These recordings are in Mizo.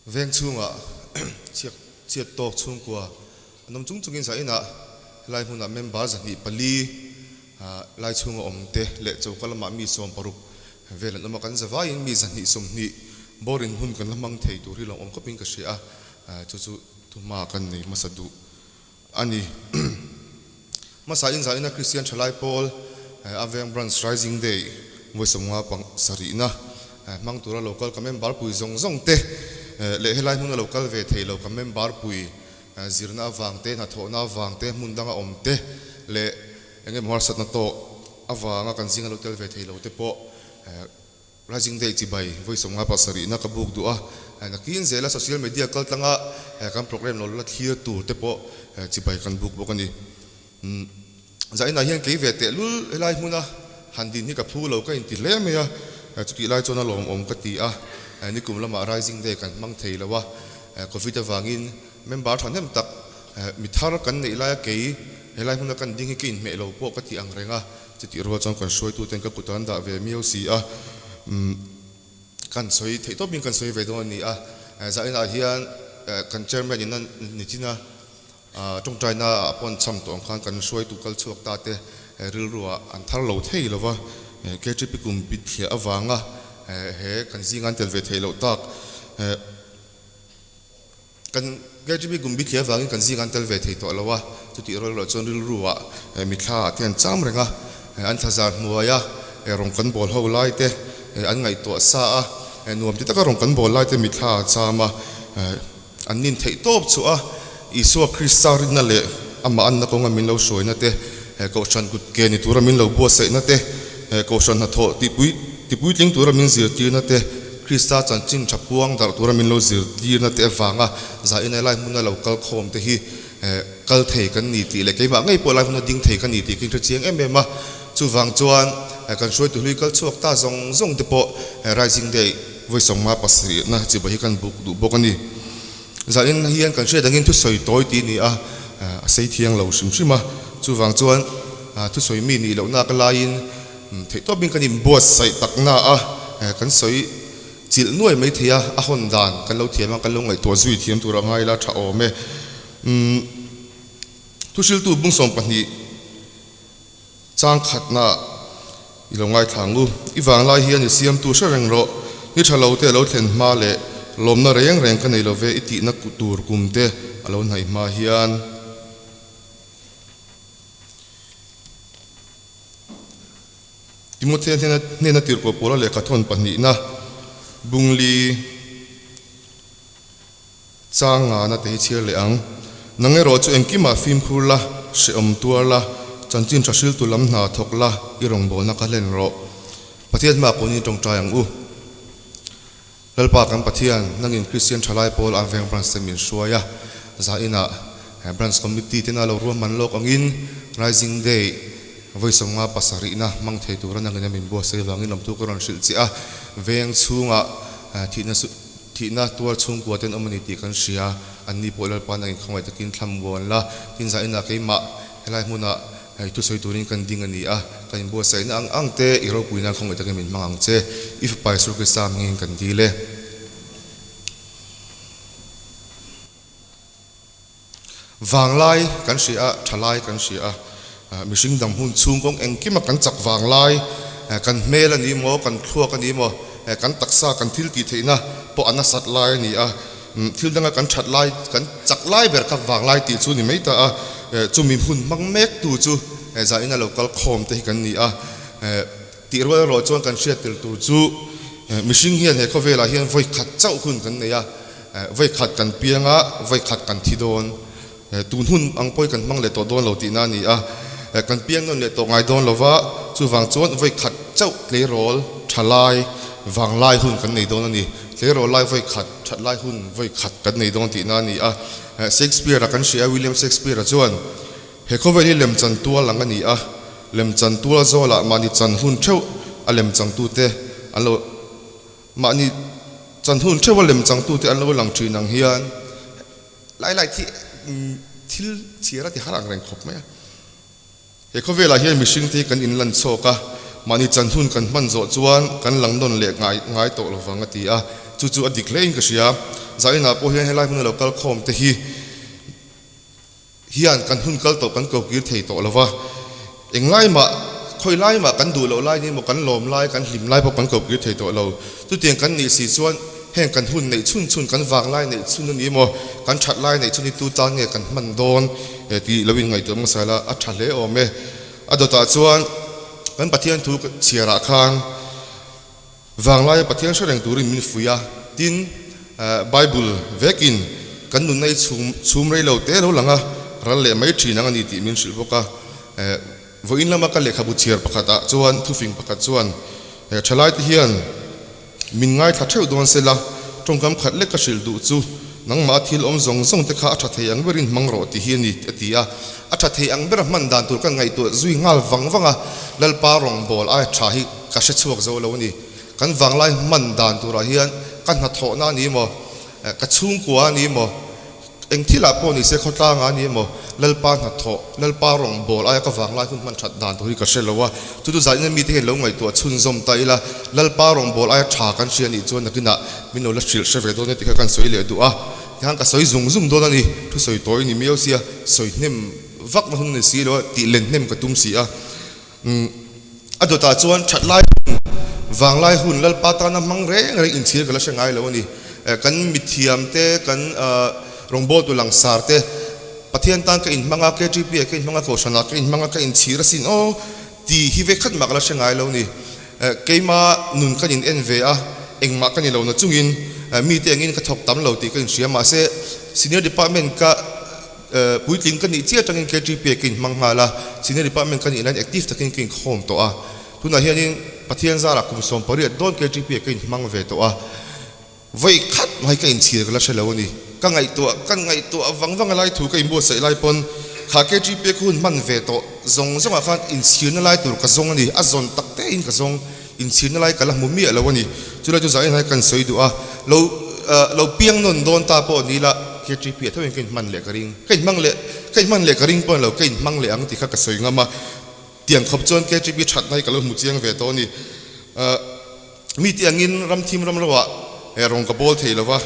Veng chhungah chhiak chhiat tawk chhungkua an awm chung chungin zainah helai hmunah member 204 lai chhunga awm te leh choka lamah mi 60 vel an awm a, kan zavaiin mi 120 bawr in hun kan la hmang thei tur hi lawmawm khawpin ka hria a, chu chu thuhma kan nei hmasa duh a ni. Hmasa in zaina Kristian Thalai Pawl a veng Branch Rising Day vawi 50 pasarihna hmang tura lo kal ka member pui zawng zawng te leh helai hmuna lo kal ve thei lo ka member pui zirna avang te, hnathawhna avang te, hmun danga awm te leh eng emaw harsatna tawh avanga kan zinga lo tel ve thei lo te pawh Rising Day chibai vawi 50 pasarihna ka buk duh a, nakin zela social media kal tlanga kan program lo la thlir tur te pawh chibai kan buk bawk a ni. Zainah hian kei ve tehlul helai hmuna han din hi ka phu lo ka inti hle mai a, chutih lai chuan a lawmawm ka ti a, nikum lamah Rising Day kan hmang thei lo a, Covid avangin member thahnem tak mi thar kan neih laia kei helai hmuna kan ding hi ka inhmeh lo pawh ka ti ang reng a, Chutih rual chuan kan hruaituten ka kut an dah ve miau si a, kan sawi theih tawpin kan sawi ve dawn a ni a. Zainah hian kan chairman in a ni chin a, tawngtaina ah pawh an cham tawh ang khan kan hruaitu kal chhuak ta te rilruah an thar lo thei lo va, KTP kum bithliah avanga he kan zinga an tel ve theih loh tak. Kan KGB kum bithliah avangin kan zing an tel ve thei tawh lo a, chutih rual erawh chuan rilru ah mithla ah te an cham reng a, an thlazar hnuai a, rawng kan bawl ho lai te an ngaihtuah sa a, nuam ti taka rawng kan bawl lai te mithla ah cham a, an nin theih tawp chu a, Isua Krista rinna leh amah anna kawnga min lo hruaina te, Kohhran kut ke ni tura min lo buatsaihna te, Kohhran hnathawh tihpui tipuitling tura min zirtirna te, Krista chanchin tha puang darh tura min lo zirtirna te avanga zain lai hmuna lo kal khawm te hi kal thei kan ni tih leh keimah ngei pawh lai hmuna ding thei ka ni tih ka inhre chiang em em a. Chuvang chuan kan hruaitu hlui kal chhuak ta zawng zawng te pawh Rising Day vawi 57 na chibai hi kan buk duh bawk a ni. Zain hian kan hriat angin thusawi tawi tih a ni a, a sei thiang lo hrim hrim a. Chuvang chuan thusawi mi nih lohna ka laiin Theihtawpin kan inbuatsaih tak na a, kan sawi chilh nuai mai thei a, a hawn dan kan lo thiam a, kan lo ngaihtuah zui thiam tur a ngai la tha awm e. Umm Thuhriltu bung 12 chang khatna i lo ngaithla ang u. I vanglai hian i siamtu hre reng rawh, ni tha lo te a lo thlen hma leh lawmna reng reng ka nei lo ve i tihna tur kum te a lo hnaih hma hian. Timothea hnena hnena tirhkoh Paula lehkha thawn pahnihna bungli chang ngana te hi chhiar leh ang. Nang erawh chu engkimah fimkhur la, hrehawm tuar la, chanchin tha hriltu lam hna thawk la, i rawngbawlna ka hlen rawh. Pathian hmaah pawhin i tawngtai ang u. Lalpa kan Pathian, nangin Kristian Thalai Pawl an veng branch te min hruai a, zainah branch committee tena lo ruahman lawk angin Rising Day vawi 57 na hmang thei tura nangin a min buatsaih avangin lawmthu ka rawn hrilh che a, veng chhungah thihna thihna tuar chhungkua ten awm a ni tih kan hria, anni pawh Lalpa nangin khawngaih takin thlam buan la, tin zainah keimah helai hmunah Hei thusawi turin kan ding a ni a, kan inbuatsaihna ang ang te i ropui nan khawngaih takin min hmang ang che, i fapa Isua Krista hmingin kan dil e. Vanglai kan hria a, thalai kan hria a, mihring dam hun chhung kawng engkima kan chak vanglai, kan hmel a ni maw, kan thluak a ni maw, kan taksa, kan thil tih theihna pawh a nasat lai a ni a, Thil danga kan that lai, kan chak lai ber kha vang lai tih chu ni mai ta a, chumi hun hmang mek tu chu zaina lo kal khawm te hi kan ni a. Tih rual erawh chuan kan hriat tel tur chu mihring hian he khawvelah hian vawi khat chauh hun kan nei a, vawi khat kan piang a, vawi khat kan thi dawn. Tun hun ang pawhin kan hmang leh tawh dawn lo tihna a ni a, kan piang nawn leh tawh ngai dawn lo va, chuvang chuan vawi khat chauh tleirawl tha lai vang lai hun kan nei dawn a ni. Tleirawl lai vawi khat, that lai hun vawi khat kan nei dawn tihna a ni a. Shakespeare-a kan hria a, William Shakespeare-a chuan, He khawvel hi lemchan tual ang a ni a, lemchan tual zawlah mahni chan hun theuh a lemchangtute an lo mahni chan hun theuh a lemchangtute an lo lang thin ang hian, Lai lai thi thil chhiar a ti har ang reng khawp mai a. He khawvelah hian mihring te hi kan inlan chhawk a, mahni chan hun kan hman zawh chuan kan lang nawn leh ngai ngai tawh lovang a ti a. Chu chu a dik hlein ka hria. Zainah pawh hian helai hmuna lo kal khawm te hi hian kan hun kal tawh kan ko kir thei tawh lo va. Englai mah, khawi lai mah kan duh loh lai ni emaw kan lawm lai, kan hlim lai pawh kan ko kir thei tawh lo. Chutiang kan nih si chuan heng kan hun neih chhun chhun, kan vang lai neih chhun a ni emaw, kan that lai neih chhun hi tu tan nge kan hman dawn tih lo inngaihtuah hmasa ila a tha hle awm e. A dawtah chuan kan Pathian thu chhiarah khan Vanglaia Pathian hre reng turin min fuih a, tin, Bible vekin kan nunna hi chhum chhum rei lo te lo lang a, ral leh mai thin ang a ni tih min hrilh bawk a. Vawiin lama ka lehkhabu chhiar pakhatah chuan thufing pakhat chuan thalaite hian min ngaithla theuh dawn se la, tawngkam khat lek ka hrilh duh chu nangmah a thil awm zawng zawng te kha a tha thei ang berin hmang rawh tih hi a ni a ti a. A tha thei ang bera hman dan tur kan ngaihtuah zui nghal vang vang a, Lalpa rawngbâwl aia tha hi Ka hre chhuak zo lo a ni. Kan vanglai hman dan turah hian ka hnathawhna a ni maw, ka chhungkua a ni maw, eng thilah pawh ni se khawtlangah a ni maw, Lalpa hnathawh, Lalpa rawngbâwl aia ka vanglai hun hman that dan tur hi ka hre lo a. Chu chu zanin mite hian lo ngaihtuah chhunzawm ta ila, Lalpa rawngbâwl aia tha kan hria nih chuan nakinah min lo la hrilh hre ve dawn e tih kha kan sawi leh duh a. Tikhan ka sawi zung zung dawn a ni. Thu sawi tawi ni miau sia, sawi hnem vakna hun a ni si lo a, tih len hnem ka tum si a. Umm, a dawtah chuan that lai hun, vanglai hun Lalpa tana hmang reng reng inchhir ka la hre ngai lo a ni. Kan mithiam te, kan rawngbawltu langsar te, Pathian tan ka inhmang a, KTP ah ka inhmang a, Kohhran ah ka inhmang a, ka inchhir asin aw tih hi vekhat mah ka la hre ngai lo a ni. Keima nun kan in en ve a, engmah ka ni lo na chungin mite angin ka thawk tam lo tih ka inhria mahse Senior Department ka Puitling ka nih chiah atangin KTP ah ka inhmang nghal a, Senior Department ka nih laiin active takin ka inkhawm tawh a. Tunah hianin Pathian zarah kum 18 dawn KTP ah ka inhmang ve tawh a. Vawi khat mai ka inchhir ka la hre lo a ni. Ka ngaihtuah ka ngaihtuah vang vang a lai thu ka inbuatsaih lai pawn kha KTP ka hun hman ve tawh zawng zawngah khan inchhirna lai tur ka zawng a ni. A zawn tak tein ka zawng. Inchhirna lai ka la hmu miah lo a ni. Chulai chu zain hai kan sawi duh a, lo lo piang nawn dawn ta pawh ni la, KTP ah tho in ka inhman leh ka ring. Ka inhmang leh, ka inhman leh ka ring pawh ni lo, ka inhmang leh ang tih kha ka sawi ngam a. Tiang khawp chuan KTP thatna hi ka lo hmu chiang ve tawh a ni. Mite angin ram thim ram ro ah rawng ka bawl thei lo va,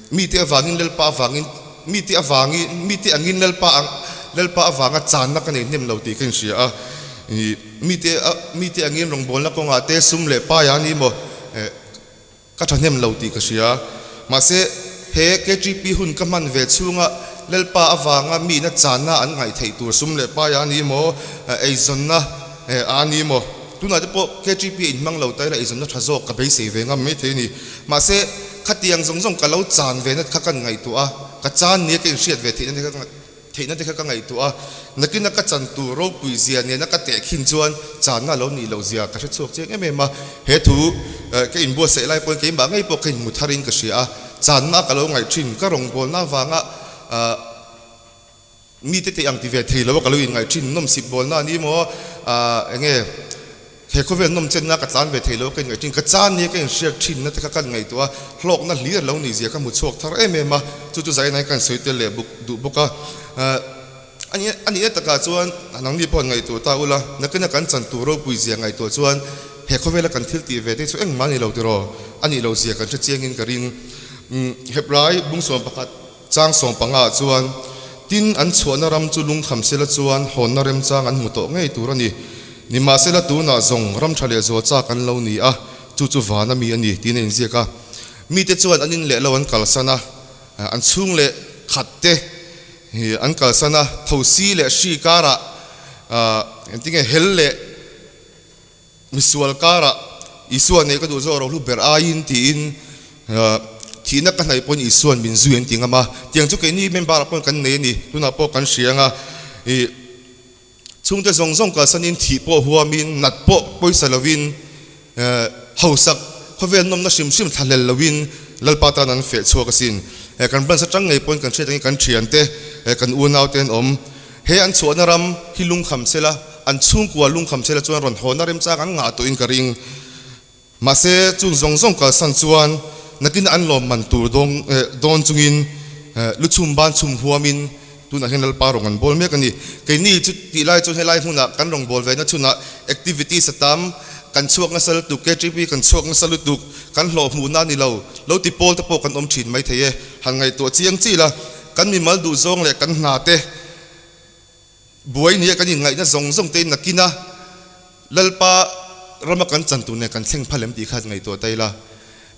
mite avangin Lalpa avangin, mite avangin, mite angin Lalpa ang, Lalpa avanga channa ka nei hnem lo tih ka inhria a. Mite a mite angin rawngbawlna kawngah te sum leh pai a ni maw? Ka thahnem lo tih ka hria. Mahse, he KTP hun ka hman ve chhunga Lalpa avanga mihna channa an ngaih theih tur sum leh pai a ni maw? Eizawnna a ni maw? Tunah te pawh KTP a inhmang lo ta ila eizawnna tha zawk ka beisei ve ngam mai thei a ni. Mahse, khatiang zawng zawng ka lo chan ve na kha ka ngaihtuah a, ka chan nia ka inhriat ve theihna te kha Theihna te kha ka ngaihtuah a, nakina ka chan tur ropui zia nena ka tehkhin chuan channa lo nih loh zia ka hre chhuak chiang em em a. He thu ka inbuatsaih lai pawhin keimah ngei pawh ka inhmu tharin ka hria a, channa ka lo ngaih thin, ka rawngbawlna avanga mite tih ang ti ve thei lo a ka lo inngaih thin, nawmsip bawlna a ni maw, enge. He khawvel nawm chenna ka tlan ve thei lo ka inngaih thin, ka chan nia ka inhriat thinna te kha ka ngaihtuah a, hlawkna hlir lo nih zia ka hmu chhuak thar em em a, chu chu zaina hi ka insawi tel leh buk duh bawk a. A nih a nihna takah chuan nangni pawh han ngaihtuah ta ula, nakina kan chan tur ropui zia ngaihtuah chuan he khawvela kan thil tih ve te chu engmah a ni lo tiraw, a nih lo zia kan hre chiangin ka ring. Hebrai bung 11. Chang 15 ah chuan, Tin, an chhuahna ram chu lungkham sela chuan hawnna remchang an hmu tawh ngei tur a ni. Nimahsela tunah zawng ram tha leh zual chak an lo ni a, chu chu vana mi a ni, tiin a inziak a. Mite chuan an in leh lo an kalsan a, an chhung leh khat te an kalsan a, thosi leh hri karah engtinge hel leh Misual karah Isua nei ka duh zawk rohlu ber aiin tiin thihna ka hnaih pawhin Isua'n min zui an ti ngam a. Tiang chu keini member ah pawhin kan nei a ni. Tunah pawh kan hria anga ih chhungte zawng zawng kalsanin thih pawh huamin nat pawh pawisa lovin hausak khawvel nawmna hrim hrim thlahlel lovin Lalpa tan an feh chhuak asin. Kan branch atang ngei pawhin kan hriat angin kan thiante kan unaute an awm. He an chhuahna ram hi lungkham sela, an chhungkua lungkham sela chuan rawn hawna remchang an ngah tawhin ka ring. Mahse, chung zawng zawng kalsan chuan nakin an lawm man tur dawng dawn chungin lu chhum ban chhum huamin tunah hian Lalpa rawng an bawl mek a ni. Keini chu tih lai chuan helai hmunah kan rawn bawl vena chhunah activities a tam, kan chhuak nasa lutuk, KTP kan chhuak nasa lutuk. kan hlawh hmuhna a ni lo, lo ti pawl te pawh kan awm thin mai thei e. Han ngaihtuah chiang chi la, kan mimal duhzawng leh kan hna te buai nia kan inngaihna zawng zawng te in nakin a Lalpa rama kan chan tur nen kan thleng phal em tih kha ngaihtuah ta ila.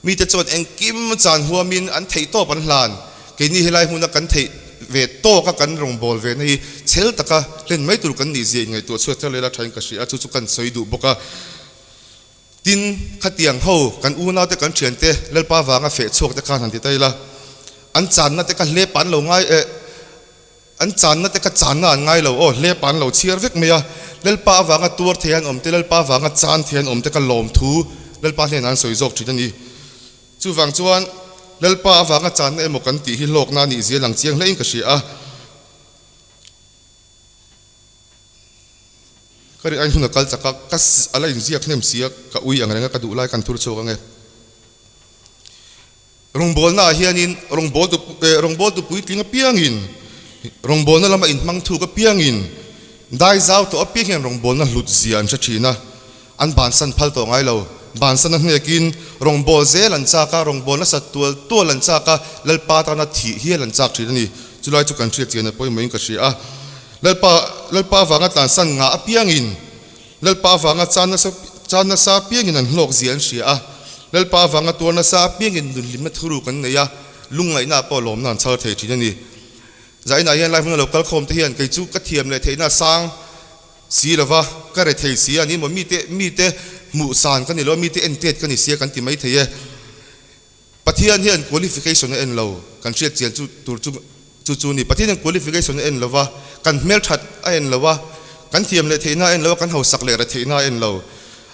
Mite chuan engkim chan huamin an theih tawp an hlan. Keini helai hmuna kan theih ve tawka kan rawngbâwl ve na hi chhel taka hlen mai tur kan nih zia inngaihtuah chhuat thar lela thain ka hria a, chu chu kan sawi duh bawk a. Tin, khatiang ho kan unaute kan thiante Lalpa vanga feh chhuak te khan han ti ta ila, an channa te kha hlep an lo ngai eh. An channa te kha channa an ngai lo aw, hlep an lo chhiar vek mai a, Lalpa avanga tuar thei an awm te, Lalpa avanga chan thei an awm te kha lawmthu Lalpa hnenah an sawi zawk thin a ni. Chuvang chuan Lalpa avanga channa emaw kan tih hi hlawkna a nih zia lang chiang hlein ka hria a. Ka ri ain hun a kal chak a, ka a la inziak hnem si a, ka ui ang reng a, ka duh lai kan thur chhuak ang e. Rawngbawlnaah hianin rawngbawltu rawngbawltu puitling apiangin, rawngbawlna lama inhmang thuk apiangin, dai zau tawh apiang hian rawngbawlna hlut zia an hre thin a, an bansan phal tawh ngai lo. Bansan a hnekin rawngbâwl zel an châk a, rawngbâwl nasat tual tual an châk a, Lalpa tana thih hial an châk thin a ni. Chulai chu kan hriat chian a pawimawhin ka hria a. Lalpa Lalpa avanga tlansan ngah apiangin, Lalpa avanga chan nasa chan nasa apiangin an hlawk zia an hria a, Lalpa avanga tuar nasa apiangin nunhlimna thuruk an nei a, lungngaihna ah pawh lawmna an chhar thei thin a ni. Zainah hian lai hmuna lo kal khawm te hian kei chu ka thiam leh theihna a sang si lova, ka re thei si a ni maw, mite mite hmuh san ka ni lo a, mite entet ka ni sia kan ti mai thei e. Pathian hian qualification a en lo, kan hriat chian chu tur chu chu chu ni. Pathian hian qualification a en lo va, kan hmelthat a en lo a, kan thiam leh theihna a en lo a, kan hausak leh retheihna a en lo.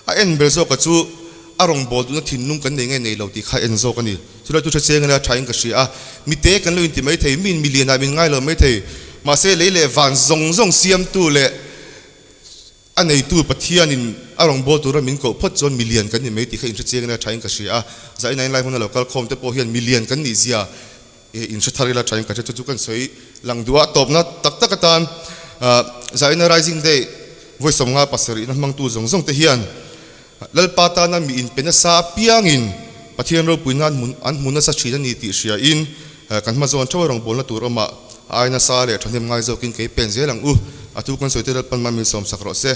A en ber zawka chu a rawngbâwl duhna thinlung kan nei nge nei lo tih kha a en zawk a ni. Chulai chu hre chiang ila thain ka hria a, mite kan lo inti maithei, miin milianah min ngai lo maithei, mahse lei leh van zawng zawng siamtu leh A neitu Pathianin a rawngbâwl tura min koh phawt chuan milian kan ni mai tih kha inhre chiang ila thain ka hria a. Zaina in lai hmuna lo kal khawm te pawh hian milian kan nih zia inhre thar ila thain ka hria. Chu chu kan sawi lang duh a, tawpna tak tak atan Zaina Rising Day vawi 57 na hmangtu zawng zawng te hian Lalpa tana mi inpe nasa apiangin Pathian ropuina an hmu nasa thin a ni tih hriain kan hma zawn theuh a rawngbawlna tur awmah a ai nasa leh thahnem ngai zawkin kei pen zel ang u. A thu kan sawi te Lalpan mah min sawmsak rawh se.